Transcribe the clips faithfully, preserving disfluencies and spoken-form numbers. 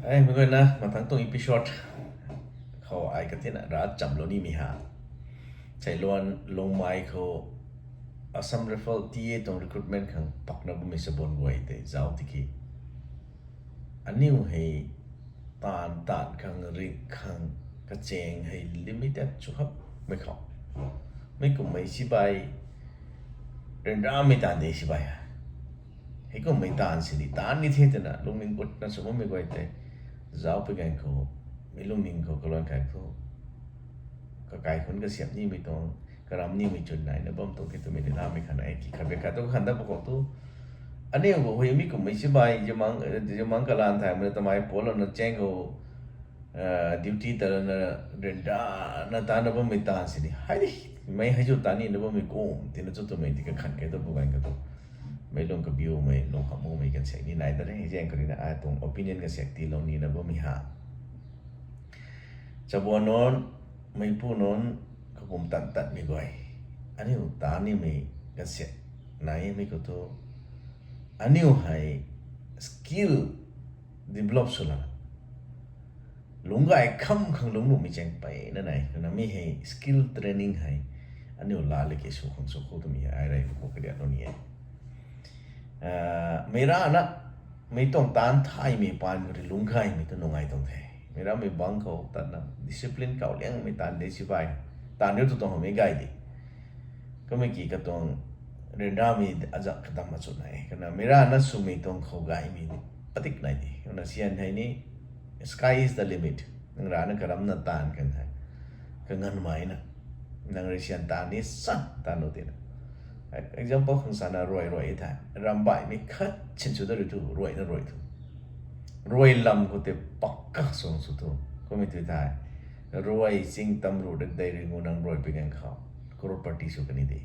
Ai mei guayna mathangc tuang episode khou ai katina ravchamlou nimei ha, Sailuan Lungmei khou Assam Rifle T A tuang recruitment khang pakna bammei chabuan guay tei zauc tiki, aniu hei taanv taanv khang ring khang kachaeng hei limited sw hapmei khou, mei kumhmei sibai, ryanramei taanv de sibai ha, hei kumhmei taanv sini taanv ni the twna lungning gutna sw bammei guay tei zauc pui ganv khou, mei lungning khou kaluan kai thu, kakai khunc kasiamh nimei tuang, karam nimei chwn naina bam tuang the twmei ni lamei khat e. Ki khat be khat tu kakhan dat pwkhou tu, aniu khou hei mi kumhmei sibai ziamang kalan thaymei tamei pualouna chaeng khou duty talouna ryanrana taanvna bammei taanv sini hei di, mei hei zu taanv nina bammei kum tina chu twmei ti kakhan kai tu pui ganv khou tu, mei lung kabiumei lung hamhmei kan sek ni nai ta re. Zaeng khou rina ai tuang opinion kan sek tiilou nina bammei ha. Chabuan nunc, meipu nunc, kapumtan tatmei guay, aniu taanv nimei kan sek naimei khou tu, aniu hei skill develop swlana lungc gay kham khang lungc nuhmei chaeng peyna nai. Kana mi hei skill training hei aniu laa le ke sw khang sw khou twmei hei ai rey khou kariaklou ni e. Mei rana, mei tuang taanv thaymei paan khou rui lungc gaymei tu nungai tuang the. Mei ramei bangc khou tatna discipline kau liangmei taanv de sibai, taanv riu tu tuang hamhmei gay de. Kummei ki katuang ryanramei azak kadam achuna e. Kana mei rana swmei tuang khou gaymei padik nai de. Kana sian hei ni, sky is the limit. Nang rana karamna taanv kan hei kanganmei na, nang rui sian taanv ni san taanv nu tina, example khang sana ruai ruai the. Rambaihmei khat sin sw da rui thu ruaina ruai thu, ruai lam khou tei pakka suang sw thu, kummei tu the. Ruai ching tam ru dak dei rui ngu nang ruai pui ganv khou crorepati sw kani de.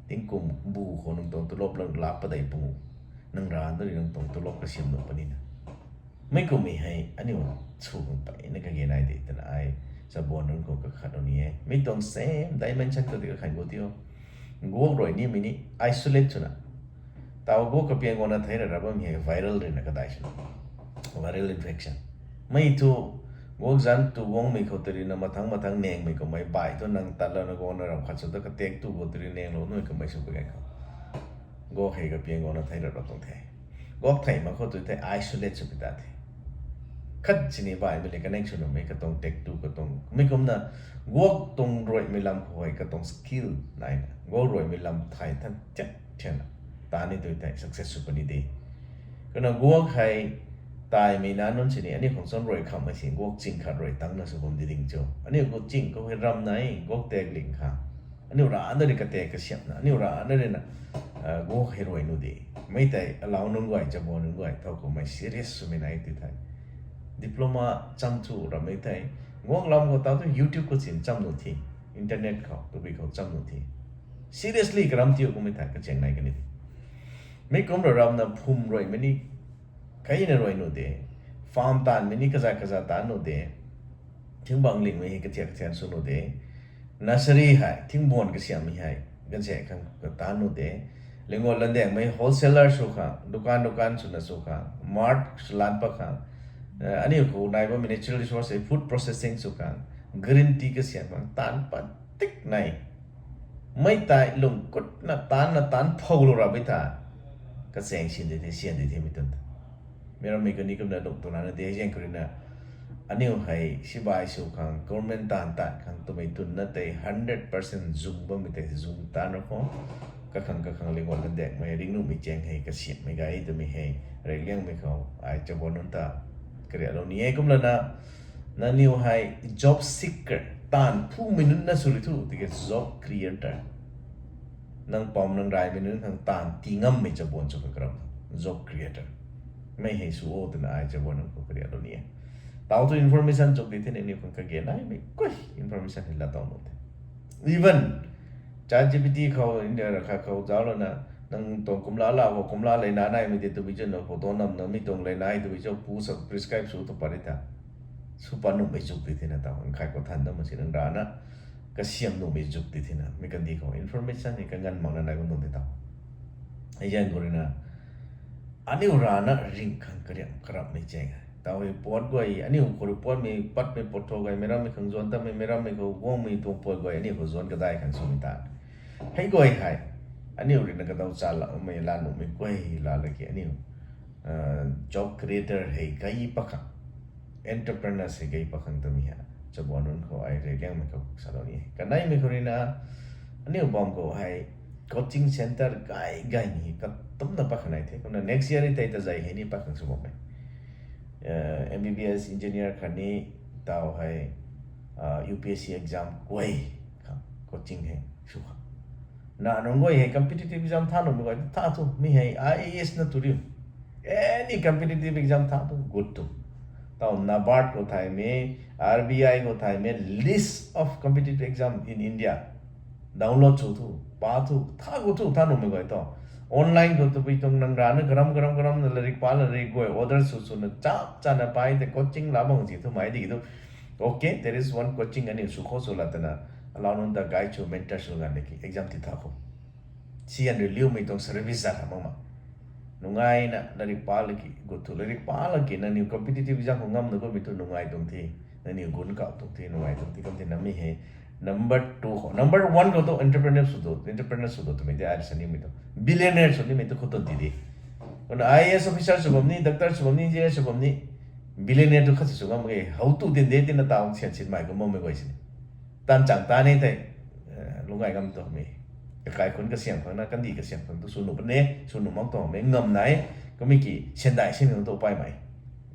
Tingkum bu khou nang tuang tulop lang lap padeih pung, nang rana rui nang tuang tulop kasiam nuh puni na. Mei kummei hei aniu sw khang peyna kage nai de twna ai chabuan nunc khou kakhatlou ni e. Mi tuang same dimension khou tei kakhan khou tio, guak ruai nimei ni isolate swna, taw guak kapiang guangna thei ra ra bammei hei viral ruina kadai swna, viral infection. Mei thu guak zanc tu guangmei khou tei ruina mathangc mathangc nengmei kummei baih thu nang tatlouna guangna ram khat sw ta katek tu khou tei rui nenglou nuh kummei sw pui ganv khou, guak hei kapiang guangna thei ra ra tuang the. Guak thei mak khou tu thei isolate sw pi ta the. Khat sini baihmei le connect sw nuhmei katuang tek tu katuang mi kumna, guak tuang ruaimei lam khou hei katuang skill naina guak ruaimei lam thay than chat thianna, taanv ni tu thei success sw puni de. Kana guak hei taimei na nunc sini aniu khang chwn ruai khamhmei si guak ching khat ruai tangna sw bam di ding cho. Aniu guak ching khou hei ram nai, guak tek ling kha, aniu rana rui katek kasiamna, aniu rana ruina guak hei ruai nu de. Mei tei alau nunc guay, chabuan nunc guay thow kummei serious swmei nai ti thei, diploma cham thu rammei thei, guak lam khou taw tu YouTube khou sin cham nu the, internet khou, tabui khou cham nu the. Seriously karam tiu kummei thei kachaeng nai kani de. Mi kum ra ramna phum ruaimei ni kaina ruai nu de. Farm taanvmei ni kazat kazat taanv nu de. Thingbang lingmei hei kathiak kathian sw nu de. Nursery hei thingbuan kasiammei hei ganvsaekc khang taanv nu de. Lingguan landaengmei wholesaler sw khang, dukan dukan swna sw khang, mart sw lan pat khang, aniu khou nai bammei natural resource hei food processing sw khang, green tea kasiam khang taanv padik nai. Mei tei lung kutna taancna taanc phoulou ra bi ta, kachaeng sin di the, sian di themei twn ta. Mi rammei kani kumna lung tuna na de zaeng khou ruina, aniu hei sibai sw khang, government taanv taanc khang twmei twn na tei hundred percent zung bammei tei zung taanc ra khou, kakhang kakhang lingguan landaengmei ringnuhmei chaeng hei kasiammei gay twmei hei reyliangmei khou ai chabuan nunc ta kariaklou ni e. Kumlana, nangniw hei job seeker, taanv phumei nunc na sw ri thu tiki job creator, nang pam nang raymei nunc khang taanv tii ngammei chabuan sw kha karam, job creator. Mei hei sw o twna ai chabuan nunc khou kariaklou ni e. Taw tu information chuk di thena aniw khang kage naimei koi information hei laa taw nuh the. Even ChatGPT khou, India ra khat khou zauclouna, nang tuang kumla la khou kumla lei na naimei di twbi cho, na photo namna mi tuang lei nai twbi cho, pu sa prescribe sw tu pat ri tha. Sw pat nuhmei chuk di thena taw, nkhai khou than dam si nang rana kasiam nuhmei chuk di thena, mi kandih khou information hei kanganv makna nai bam tuang di taw. Hei zaeng khou ruina, aniw rana ring khang kariam karapmei chaeng hei Taw hei puat guay, aniu khou rui puatmei, patmei, puat tho guay, meic rammei khang zuan tatmei, meic rammei khou guangmei tuang puat guay, aniu khou zuan kadai khang swmei ta. Hei guay hei, aniu rui na kadaw cha laumei, la nuhmei guay la laki, aniu, uh, job creator hei gay pakhang, entrepreneurs hei gay pakhang twmei ha. Chabuan nunc khou ai rui liangmei khou salou ni. Kaneimei khou rui na, aniu bam khou hei, coaching center gay gay ni, katumna pakhang nai the. Kumna next year i tei tazei hei ni pakhang sw bam e. Uh, M B B S engineer khatni taw hei, uh, U P S C exam guay khang coaching hei sw khang. Na nunc guay hei competitive exam tha nuhmei guay tha thu, mi hei I A S na tu riu. Any competitive exam tha thu, good tu. Taw NABARD khou thaymei, R B I khou thaymei, list of competitive exam in India. Download sw thu, pa thu, tha khou thu, tha nuhmei guay tu. Online khou tabui tuang nang rana karam, karam, karam na larik pa, larik guay, order sw, sw na chap, chana pai, te coaching la bang si thu mai di tu. Okay, there is one coaching aniu sw khou sw la tana, allow nunc ta guide sw, mentor sw ngan de ki, exam ti tha khou. Si an rui liumei tuang service za kha mak ma. Nungai na, larik pa laki, gut thu larik pa laki, nangniw competitive exam khou ngam na gut mei thu nungai tuang the, nangniw gun kau tuang the, nungai tuang the, kum the na mi hei. Number two khou, number one khou tu entrepreneur sw do, entrepreneur sw do twmei de ai sa nimei tu. Billionaire sw nimei tu khou tu di di. Kumna I A S officer sw bam ni, doctor sw bam ni, engineer sw bam ni. Billionaire tu khat si sw ngam ge, how tu din de, tina taw sian sin mai kum bammei guay sini. Tan chang ta ni tei, eh, lungai ngam tu mi. Kakai khun kasiam khang na, kandi kasiam khang tu sw nuh puni, sw nuh mak tu mi ngam nai, kami ki sian dai sin tu pai mai.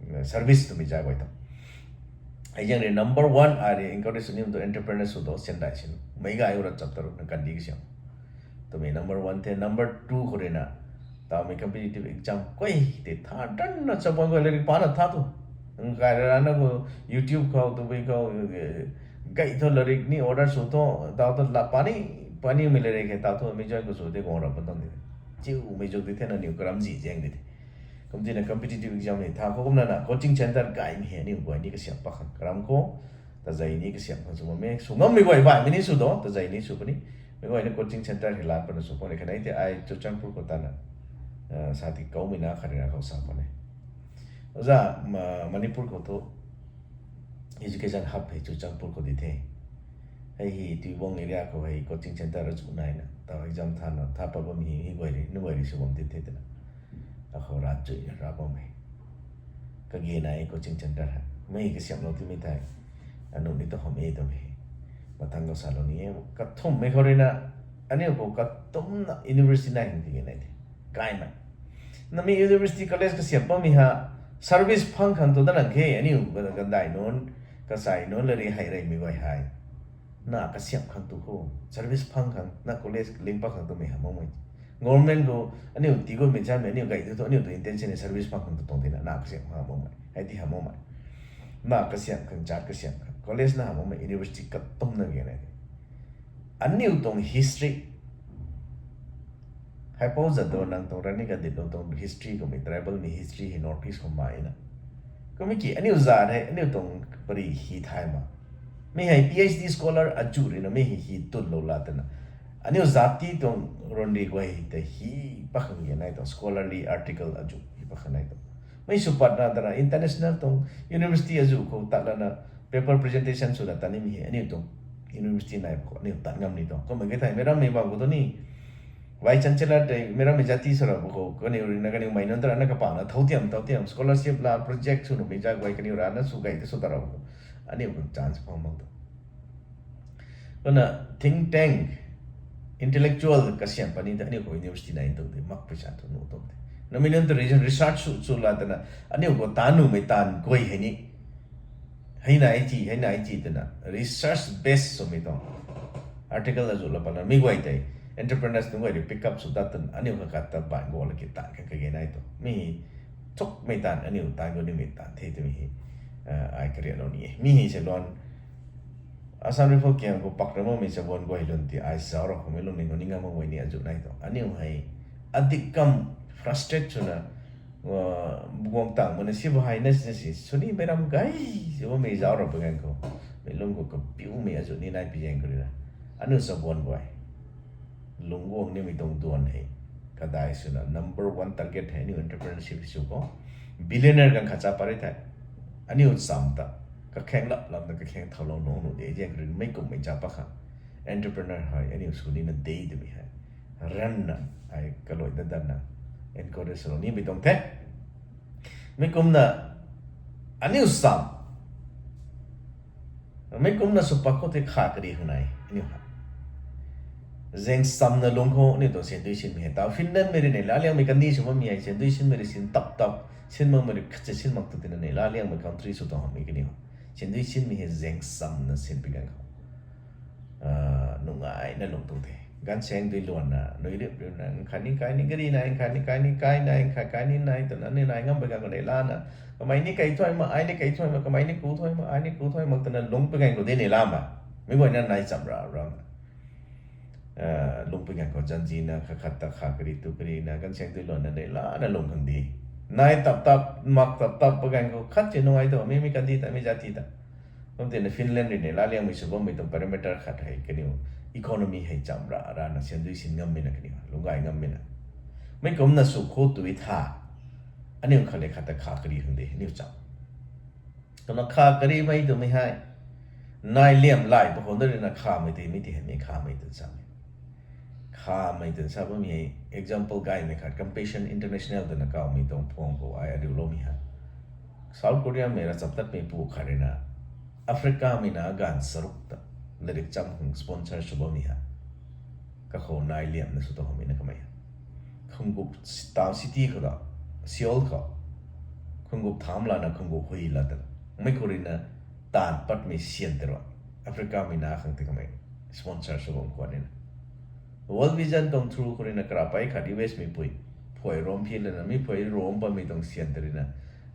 Eh, service twmei za guay tu. Ai zang rui number one, ai rui encourage sw nim tu entrepreneur sw tu sian dai sin. Meic gay ura chap taru na kandi kasiam. Twmei number one the, number two khou rui na. Taw mei competitive exam koi te tha dan na chabuan guay larik pa na tha tu. Nang kai rana khou YouTube khou, tabui khou, eh, gay thu larik ni order sw thu, taw thu la pa ni, pa ni mei larik hei taw thu mei join khou sw de guang ra pun tuang di. Chiu mei zuk di the nangniw karam zi zaeng di the. Kum tina competitive exam ni tha khou kumna na coaching center gay mi hei aniu guay ni kasiam pakhang karam khou. Tazei ni kasiam khang sw bam e, sw ngam mei guay baihmei ni sw do, tazei ni sw puni. Mei guay ni coaching center hei lat pana sw puni, khanei tei ai Churachandpur khou tana, eh, sa ti koumei na khat rui na khou sa puni. Oja, ma-, Manipur khou thu education hub hei Churachandpur khou di the. Hei hi Tuibong area khou hei coaching center azu nai na, taw exam tha na, tha pat bam hi, hi guay rui, nu guay rui sw bam tin the twna. Akhou rat chui ra bam e. Kage nai coaching center hei. Mei kasiamlou timei thei. Anu ni tu hom e twmei. Mathang khou salou ni e. Kathumhmei khou rui na, aniu khou katumna university nai hing tiki nai the. Kaimei. Nami university college kasiam bammei ha, service phang khang tu da nang khe, aniu gandai nunc, kasai nunc lari hei reymei guay hei. Na kasiam khang tu khou, service phang khang, na college ling pat khang twmei ha makmei. Government khou, aniu tii gummei chanmei, aniu gay tu thu, aniu tu intention service phang khang tu tuang tina, na kasiam khang ha makmei. Hei ti ha makmei. Na kasiam khang, chat kasiam khang. College na ha makmei, university katumna ge nai. Aniu tuang history. Haipou Jadonang tuang, Rani Gaidinliu tuang history kummei, tribal mei history hei North East khou mai na. Kummei ki, aniu zat hei, aniu tuang pari hi thay ma. Mi hei P H D scholar azu rui na mi hei hi tunlou la twna. Aniu zat ti tuang ranri guay tei hi pakhang ge nai tuang scholarly article azu hi pakhang nai tuang. Mi sw pat na twna international tuang university azu khou tat lana paper presentation sw la ta ni mi hei aniu tuang university nai khou aniu tat ngam ni tuang. Kummei ke thei meic rammei bam khou tu ni. Vice Chancellor tei meic rammei jati sw ra khou, kaniw rui na kaniw mei nunc ta rana kapana thau tiam, thau tiam, scholarship la project sw nuhmei zat guay kaniw rana sw gay ta sw ta ra khou. Aniu khang chance phang mak tu. Kumna think tank, intellectual kasiam pani ta aniu khou university nai tuang de, mak pui sa tu nuh tuang de. Namei nunc ta research sw, sw la twna, aniu khou ta nuhmei taanv guay hei ni. Hei nai ti, hei nai ti twna, research base swmei tuang article azu la pana, mi guay tei, entrepreneurs nunc guay rui pick up sw dat twna, aniu kha kat ta ban guang la ki taanv kha kage nai tuang. Mi thukmei taanv, aniu taanv guang nimei taanv the twmei hei, eh, ai kariatlou ni e. Mi hei se luan, Assam Rifle kiang khou pak ra makmei chabuan guay lun ti ai zauc ra khoumei lungning khou ni ngam mak guay ni azu nai tuang. Aniu hei, adik kam frustrate swna, uh, guang tang mana si ba hei na si, na si, sw ni meic ram gay, si bammei zauc ra pa ganv khou. Mei lung khou kapiumei azu ni nai pi zaeng khou rui na. Aniu chabuan guay. Lungc guang nimei tuang duan hei. Kadai swna number one target hei aniu entrepreneurship sw khou. Billionaire ganv khat cha pat ri thei. Aniu cham ta, kakhaeng lap lam na kakhaeng thaulou nunc nuh de, zaeng rin mei kummei cha pa kha. Entrepreneur hei, aniu sw nina de twmei hei. Ranna, ai kalui dat datna, encourage lou nimei tuang the. Mei kumna, aniu cham. Mei kumna sw pak khou tei kha kari hang nai, aniu ha. Zaeng chamna lung khou aniu tuang syan dui sinmei hei. Tau Finland mei rui nei laa liangmei kandi sw bammei hei, syan dui sinmei rui sin tap tap, sin makmei rui khat si sin mak tu tina nei laa liangmei country sw tuang hamhmei kaniw. Syan dui sinmei hei zaeng chamna sin pi ganv khou. Nungaina lung tu the. Ganvsaeng dui luanna, nui rip ripna, nkhat ni kai ni gari nai, nkhat ni kai ni kai nai, nkhat kai ni nai twna ni nai ngam pi ganv khou nei laana. Kamei ni kai thuay mak, ai ni kai thuay mak, kamei ni ku thuay mak, ai ni ku thuay mak twna lung pi ganv khou di nei laa ma. Mei guayna nai cham ra ra na. Lung pi ganv khou zanzina, khat khat ta kha kari tu karina, ganvsaeng dui luanna nei laana lung khang di. Nai tap tap, mak tap tap pi ganv khou khat si nungai tu, mi mi kandi ta, mi jati ta. Kum tina Finland rui nei laa liangmei sw bammei tuang parameter khat hei kaniw economy hei cham ra rana syan dui sin ngammei na kaniw, lung gay ngammei na. Mei kumna sw khou tui tha, aniu khat le khat ta kha kari hang de, aniu cham. Twna kha karimei twmei hei, nai liam lai pa khou da ruina khamei tei mi ti hei mi khamei twn sa. Khamei twn sa bammei hei, example gaymei khat, Compassion International twna kawmei tuang phuang khou ai ariuloumei hei. South Korea mei ravchaptatmei pu khat ruina, Africa mei na ganv charuk ta, larik cham khang sponsor sw bammei hei. Kakhou nai liamna sw tuang hamhmei na kamei hei. Khanggup town city khou ta, Seoul khou. Khanggup tham lana khanggup hui la ta. Mei khou ruina taanv patmei syan tei rui. Africa mei na khang tei kamei sponsor sw bam khwan nina. World Vision tuang through khou ruina karapei khat U S mei pui. Phuay rom phi lana mi phuay rom bammei tuang syan tei ruina.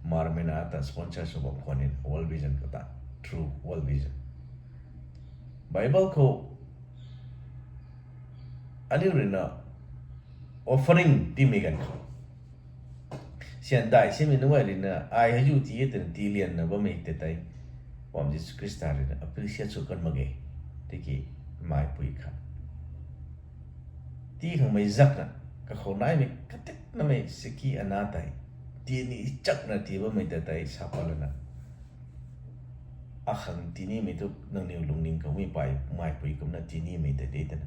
Marmei na ta sponsor sw bam khwan nina World Vision khou ta. Through World Vision. Bible khou aniu ruina offering timei ganv khou. Syan dai simei nunc guay ruina, ai hei zu tii e twna tii lianna bammei tei tei. Bam Jisu Khrista ruina appreciate sw kan mak ge. Tiki, maipui khat. Tii khangmei zakna, kakhou naimei katiknamei siki ana tei. Tii ni chakna tii bammei tei tei sa palana. Akhang tinimei tu nangniw lungning khou mi pai, maipui kumna tinimei tei de twna.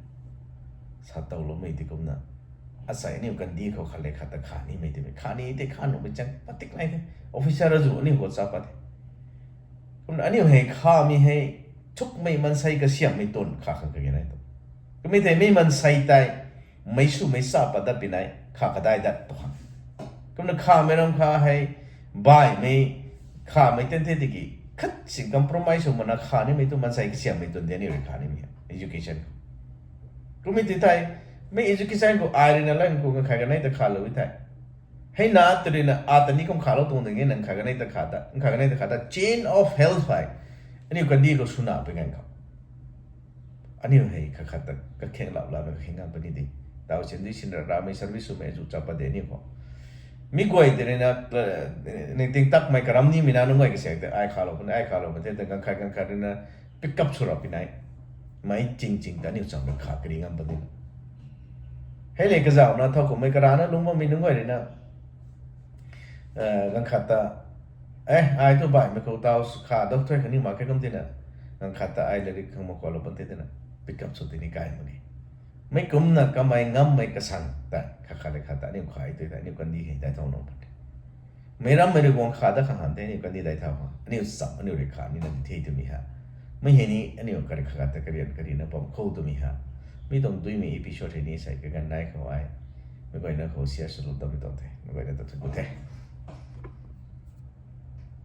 Sa tauloumei tei kumna. Asei aniu kandi khou khat le khat ta kha nimei tei mei. Kha ni tei kha nuhmei chang patik nai the. Officer azu aniu khou cha pat the. Kumna aniu hei khamei hei, chukmei maansei kasiamhmei twn kha khang kage nai tu. Kumei tei mi maansei tei, mei swmei sa pat dat pi nai, kha kadai dat tu khang. Kumna khamei ram kha hei, baihmei, khamei ten the tiki, khat si compromise sw mana kha nimei tu maansei kasiamhmei twn de aniu rui kha nimei hei, education. Kumei ti thei, mei education khou ai ruina lan khou nganv khat kanei ta khalou e thei. Hei na tw ruina ata ni kum khalou tuang ding e nang khat kanei ta kha ta, nang khat kanei ta kha ta, chain of health hei. Aniu kandi khou swna pi ganv khou. Aniu hei khat khat ta kakhaeng lap lana kakhaeng ngam puni di. Tau syan dui sin ra ramei service swmei zu cha pat de aniu khou. Mi guay tei ruina, ningting takmei karam nimei na nunc guay kasaek tei ai khalou puni, ai khalou puni the, ganv khat ganv khat ruina pick up sw ra pi nai. Mei ching ching ta aniu cham kha kari ngam puni. Hei le kazauhna thau khou mei karana lung bammei nunc guay ruina. Ganv khat ta, e, ai tu baihmei khou tau kha dau thuay khatni mak khe kum tina. Ganv khat ta ai larik khang mak kualou pun the tina. Pick up sw tini kai mak ni. Mei kumna kamei ngammei kasang ta, khat khat le khat ta aniu khai tei ta, aniu kandi hei dai thau nung pat. Mei rammei rui guang kha dat khang han the, aniu kandi dai thau khang. Aniu cham, aniu rui kha nina di the twmei ha. Mei hei ni, aniu kari khat khat ta karian karina pam khou twmei ha. Mi tuang duimei episode hei ni sei kaganv nai khou ai. Mei guayna khou share swlou dammei tuang the. Mei guayna ta thuan ku the.